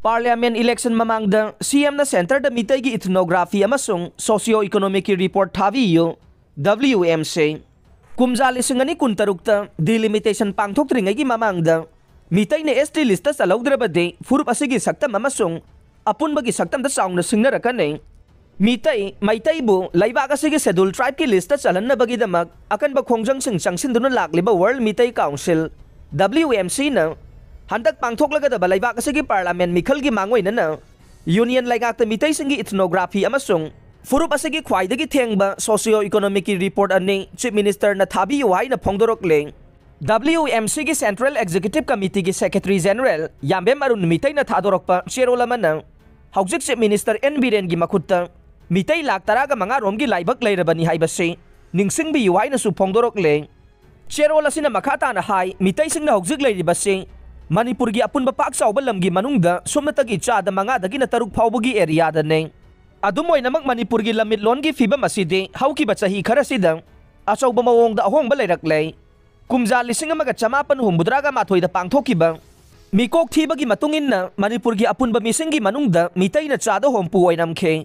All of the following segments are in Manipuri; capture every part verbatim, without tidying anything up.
Parliament election ꯃꯃꯥꯡꯗ C M ꯅ centre ꯗ ꯃꯤꯇꯩꯒꯤ ethnography ꯑꯃꯁꯨꯡ socio economic ꯀꯤ report ꯊꯥꯕꯤꯌꯨ, W M C꯫ ꯀꯨꯝꯖꯥ ꯂꯤꯁꯤꯡ ꯑꯅꯤ ꯀꯨꯟ ꯇꯔꯨꯛꯇ delimitation ꯄꯥꯡꯊꯣꯛꯇ꯭ꯔꯤꯉꯩꯒꯤ ꯃꯃꯥꯡꯗ ꯃꯤꯇꯩꯅ S T list ꯇ ꯆꯜꯍꯧꯗ꯭ꯔꯕꯗꯤ ꯐꯨꯔꯨꯞ ꯑꯁꯤꯒꯤ ꯁꯛꯇꯝ ꯑꯃꯁꯨꯡ ꯑꯄꯨꯟꯕꯒꯤ ꯁꯛꯇꯝꯗ ꯆꯥꯎꯅ ꯁꯤꯡꯅꯔꯛꯀꯅꯤ꯫ ꯃꯤꯇꯩ, ꯃꯩꯇꯩꯕꯨ ꯂꯩꯕꯥꯛ ꯑꯁꯤꯒꯤ schedule tribe ꯀꯤ list ꯇ ꯆꯜꯍꯟꯅꯕꯒꯤꯗꯃꯛ ꯑꯀꯟꯕ ꯈꯣꯡꯖꯪꯁꯤꯡ ꯆꯪꯁꯤꯟꯗꯨꯅ ꯂꯥꯛꯂꯤꯕ World Meitei Council, W M C ꯅ ꯍꯟꯗꯛ ꯄꯥꯡꯊꯣꯛꯂꯒꯗꯕ ꯂꯩꯕꯥꯛ ꯑꯁꯤꯒꯤ parliament ꯃꯤꯈꯜꯒꯤ ꯃꯥꯡꯑꯣꯏꯅꯅ Union ꯂꯩꯉꯥꯛꯇ ꯃꯤꯇꯩꯁꯤꯡꯒꯤ ethnography ꯑꯃꯁꯨꯡ ꯐꯨꯔꯨꯞ ꯑꯁꯤꯒꯤ ꯈ꯭ꯋꯥꯏꯗꯒꯤ ꯊꯦꯡꯕ socio economic ꯀꯤ report ꯑꯅꯤ Chief Minister ꯅ ꯊꯥꯕꯤꯌꯨ ꯍꯥꯏꯅ ꯐꯣꯡꯗꯣꯔꯛꯂꯦ꯫ W M C ꯒꯤ Central Executive Committee ꯒꯤ Secretary General ꯌꯥꯝꯕꯦꯝ ꯑꯔꯨꯟ ꯃꯤꯇꯩꯅ ꯊꯥꯗꯣꯔꯛꯄ ꯆꯦꯔꯣꯜ ꯑꯃꯅ ꯍꯧꯖꯤꯛ Chief Minister N ꯕꯤꯔꯦꯟꯒꯤ ꯃꯈꯨꯠꯇ ꯃꯤꯇꯩ ꯂꯥꯈ ꯇꯔꯥꯒ ꯃꯉꯥ ꯔꯣꯝꯒꯤ ꯂꯥꯏꯕꯛ ꯂꯩꯔꯕꯅꯤ ꯍꯥꯏꯕꯁꯤ ꯅꯤꯡꯁꯤꯡꯕꯤꯌꯨ ꯍꯥꯏꯅꯁꯨ ꯐꯣꯡꯗꯣꯔꯛꯂꯦ꯫ ꯆꯦꯔꯣꯜ ꯑꯁꯤꯅ ꯃꯈꯥ ꯇꯥꯅ ꯍꯥꯏ, ꯃꯤꯇꯩꯁꯤꯡꯅ ꯍꯧꯖꯤꯛ ꯂꯩꯔꯤꯕꯁꯤ ꯃꯅꯤꯄꯨꯔꯒꯤ ꯑꯄꯨꯟꯕ ꯄꯥꯛ ꯆꯥꯎꯕ ꯂꯝꯒꯤ ꯃꯅꯨꯡꯗ ꯁꯨꯞꯅꯇꯒꯤ ꯆꯥꯗ ꯃꯉꯥꯗꯒꯤꯅ ꯇꯔꯨꯛ ꯐꯥꯎꯕꯒꯤ area ꯗꯅꯤ꯫ ꯑꯗꯨꯝ ꯑꯣꯏꯅꯃꯛ, ꯃꯅꯤꯄꯨꯔꯒꯤ ꯂꯝꯃꯤꯠꯂꯣꯟꯒꯤ ꯐꯤꯕꯝ ꯑꯁꯤꯗꯤ ꯍꯧꯈꯤꯕ ꯆꯍꯤ ꯈꯔꯁꯤꯗ ꯑꯆꯧꯕ ꯃꯑꯣꯡꯗ ꯑꯍꯣꯡꯕ ꯂꯩꯔꯛꯂꯦ꯫ ꯀꯨꯝꯖꯥ ꯂꯤꯁꯤꯡ ꯑꯃꯒ ꯆꯃꯥꯄꯟ ꯍꯨꯝꯐꯨꯇꯔꯥꯒ ꯃꯥꯊꯣꯏꯗ ꯄꯥꯡꯊꯣꯛꯈꯤꯕ ꯃꯤꯀꯣꯛ ꯊꯤꯕꯒꯤ ꯃꯇꯨꯡ ꯏꯟꯅ, ꯃꯅꯤꯄꯨꯔꯒꯤ ꯑꯄꯨꯟꯕ ꯃꯤꯁꯤꯡꯒꯤ ꯃꯅꯨꯡꯗ ꯃꯤꯇꯩꯅ ꯆꯥꯗ ꯍꯨꯝꯐꯨ ꯑꯣꯏꯔꯝꯈꯤ꯫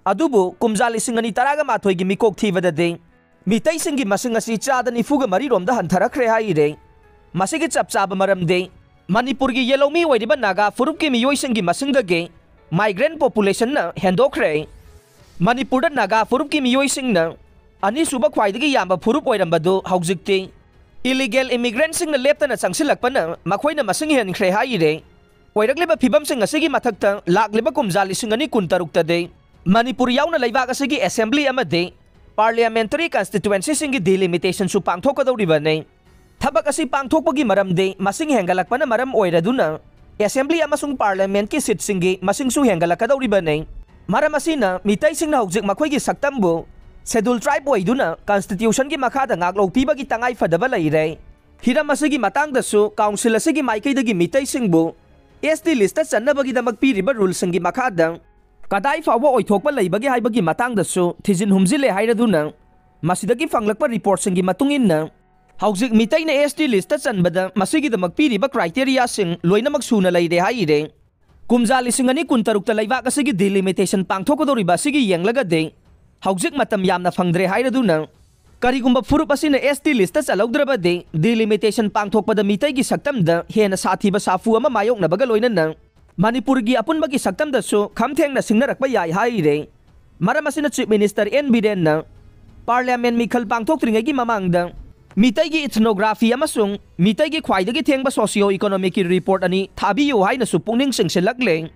ꯑꯗꯨꯕꯨ ꯀꯨꯝꯖꯥ ꯂꯤꯁꯤꯡ ꯑꯅꯤ ꯇꯔꯥꯒ ꯃꯥꯊꯣꯏꯒꯤ ꯃꯤꯀꯣꯛ ꯊꯤꯕꯗꯗꯤ ꯃꯤꯇꯩꯁꯤꯡꯒꯤ ꯃꯁꯤꯡ ꯑꯁꯤ ꯆꯥꯗ ꯅꯤꯐꯨꯒ ꯃꯔꯤ ꯔꯣꯝꯗ ꯍꯟꯊꯔꯛꯈ꯭ꯔꯦ ꯍꯥꯏꯔꯦ꯫ ꯃꯁꯤꯒꯤ ꯆꯞ ꯆꯥꯕ ꯃꯔꯝꯗꯤ ꯃꯅꯤꯄꯨꯔꯒꯤ ꯌꯦꯜꯍꯧꯃꯤ ꯑꯣꯏꯔꯤꯕ ꯅꯥꯒꯥ ꯐꯨꯔꯨꯞꯀꯤ ꯃꯤꯑꯣꯏꯁꯤꯡꯒꯤ ꯃꯁꯤꯡꯗꯒꯤ migrant population ꯅ ꯍꯦꯟꯗꯣꯛꯈ꯭ꯔꯦ꯫ ꯃꯅꯤꯄꯨꯔꯗ ꯅꯥꯒꯥ ꯐꯨꯔꯨꯞꯀꯤ ꯃꯤꯑꯣꯏꯁꯤꯡꯅ ꯑꯅꯤꯁꯨꯕ ꯈ꯭ꯋꯥꯏꯗꯒꯤ ꯌꯥꯝꯕ ꯐꯨꯔꯨꯞ ꯑꯣꯏꯔꯝꯕꯗꯨ ꯍꯧꯖꯤꯛꯇꯤ illegal immigrant ꯁꯤꯡꯅ ꯂꯦꯞꯇꯅ ꯆꯪꯁꯤꯜꯂꯛꯄꯅ ꯃꯈꯣꯏꯅ ꯃꯁꯤꯡ ꯍꯦꯟꯈ꯭ꯔꯦ ꯍꯥꯏꯔꯦ꯫ ꯑꯣꯏꯔꯛꯂꯤꯕ ꯐꯤꯕꯝꯁꯤꯡ ꯑꯁꯤꯒꯤ ꯃꯊꯛꯇ, ꯂꯥꯛꯂꯤꯕ ꯀꯨꯝꯖꯥ ꯂꯤꯁꯤꯡ ꯑꯅꯤ ꯀꯨꯟ ꯇꯔꯨꯛꯇꯗꯤ ꯃꯅꯤꯄꯨꯔ ꯌꯥꯎꯅ ꯂꯩꯕꯥꯛ ꯑꯁꯤꯒꯤ assembly ꯑꯃꯗꯤ parliamentary constituency ꯁꯤꯡꯒꯤ delimitation ꯁꯨ ꯄꯥꯡꯊꯣꯛꯀꯗꯧꯔꯤꯕꯅꯤ꯫ ꯊꯕꯛ ꯑꯁꯤ ꯄꯥꯡꯊꯣꯛꯄꯒꯤ ꯃꯔꯝꯗꯤ ꯃꯁꯤꯡ ꯍꯦꯟꯒꯠꯂꯛꯄꯅ ꯃꯔꯝ ꯑꯣꯏꯔꯗꯨꯅ assembly ꯑꯃꯁꯨꯡ parliament ꯀꯤ seat ꯁꯤꯡꯒꯤ ꯃꯁꯤꯡꯁꯨ ꯍꯦꯟꯒꯠꯂꯛꯀꯗꯧꯔꯤꯕꯅꯤ꯫ ꯃꯔꯝ ꯑꯁꯤꯅ ꯃꯤꯇꯩꯁꯤꯡꯅ ꯍꯧꯖꯤꯛ ꯃꯈꯣꯏꯒꯤ ꯁꯛꯇꯝꯕꯨ schedule tribe ꯑꯣꯏꯗꯨꯅ constitution ꯒꯤ ꯃꯈꯥꯗ ꯉꯥꯛꯂꯧ ꯄꯤꯕꯒꯤ ꯇꯉꯥꯏ ꯐꯗꯕ ꯂꯩꯔꯦ꯫ ꯍꯤꯔꯝ ꯑꯁꯤꯒꯤ ꯃꯇꯥꯡꯗꯁꯨ council ꯑꯁꯤꯒꯤ ꯃꯥꯏꯀꯩꯗꯒꯤ ꯃꯤꯇꯩꯁꯤꯡꯕꯨ S T list ꯇ ꯆꯟꯅꯕꯒꯤꯗꯃꯛ ꯄꯤꯔꯤꯕ rule ꯁꯤꯡꯒꯤ ꯃꯈꯥꯗ ꯀꯗꯥꯏ ꯐꯥꯎꯕ ꯑꯣꯏꯊꯣꯛꯄ ꯂꯩꯕꯒꯦ ꯍꯥꯏꯕꯒꯤ ꯃꯇꯥꯡꯗꯁꯨ ꯊꯤꯖꯤꯟ ꯍꯨꯝꯖꯤꯜꯂꯦ ꯍꯥꯏꯔꯗꯨꯅ, ꯃꯁꯤꯗꯒꯤ ꯐꯪꯂꯛꯄ report ꯁꯤꯡꯒꯤ ꯃꯇꯨꯡ ꯏꯟꯅ, ꯍꯧꯖꯤꯛ ꯃꯤꯇꯩꯅ S T list ꯇ ꯆꯟꯕꯗ ꯃꯁꯤꯒꯤꯗꯃꯛ ꯄꯤꯔꯤꯕ criteria ꯁꯤꯡ ꯂꯣꯏꯅꯃꯛ ꯁꯨꯅ ꯂꯩꯔꯦ ꯍꯥꯏꯔꯦ꯫ ꯀꯨꯝꯖꯥ ꯂꯤꯁꯤꯡ ꯑꯅꯤ ꯀꯨꯟꯇꯔꯨꯛꯇ ꯂꯩꯕꯥꯛ ꯑꯁꯤꯒꯤ delimitation ꯄꯥꯡꯊꯣꯛꯀꯗꯧꯔꯤꯕ ꯑꯁꯤꯒꯤ ꯌꯦꯡꯂꯒꯗꯤ ꯍꯧꯖꯤꯛ ꯃꯇꯝ ꯌꯥꯝꯅ ꯐꯪꯗ꯭ꯔꯦ ꯍꯥꯏꯔꯗꯨꯅ ꯀꯔꯤꯒꯨꯝꯕ ꯐꯨꯔꯨꯞ ꯑꯁꯤꯅ S T list ꯆꯜꯍꯧꯗ꯭ꯔꯕꯗꯤ delimitation ꯄꯥꯡꯊꯣꯛꯄꯗ ꯃꯤꯇꯩꯒꯤ ꯁꯛꯇꯝꯗ ꯍꯦꯟꯅ ꯁꯥꯊꯤꯕ ꯁꯥꯐꯨ ꯑꯃ ꯃꯥꯌꯣꯛꯅꯕꯒ ꯂꯣꯏꯅꯅ ꯃꯅꯤꯄꯨꯔꯒꯤ ꯑꯄꯨꯟꯕꯒꯤ ꯁꯛꯇꯝꯗꯁꯨ ꯈꯝ ꯊꯦꯡꯅ ꯁꯤꯡꯅꯔꯛꯄ ꯌꯥꯏ ꯍꯥꯏꯔꯦ꯫ ꯃꯔꯝ ꯑꯁꯤꯅ Chief Minister N ꯕꯤꯔꯦꯟꯅ Parliament ꯃꯤꯈꯜ ꯄꯥꯡꯊꯣꯛꯇ꯭ꯔꯤꯉꯩꯒꯤ ꯃꯃꯥꯡꯗ ꯃꯤꯇꯩꯒꯤ ethnography ꯑꯃꯁꯨꯡ ꯃꯤꯇꯩꯒꯤ ꯈ꯭ꯋꯥꯏꯗꯒꯤ ꯊꯦꯡꯕ socio economicꯀꯤ report ꯑꯅꯤ ꯊꯥꯕꯤꯌꯨ ꯍꯥꯏꯅꯁꯨ ꯄꯨꯛꯅꯤꯡ ꯆꯤꯡꯁꯤꯜꯂꯛꯂꯦ꯫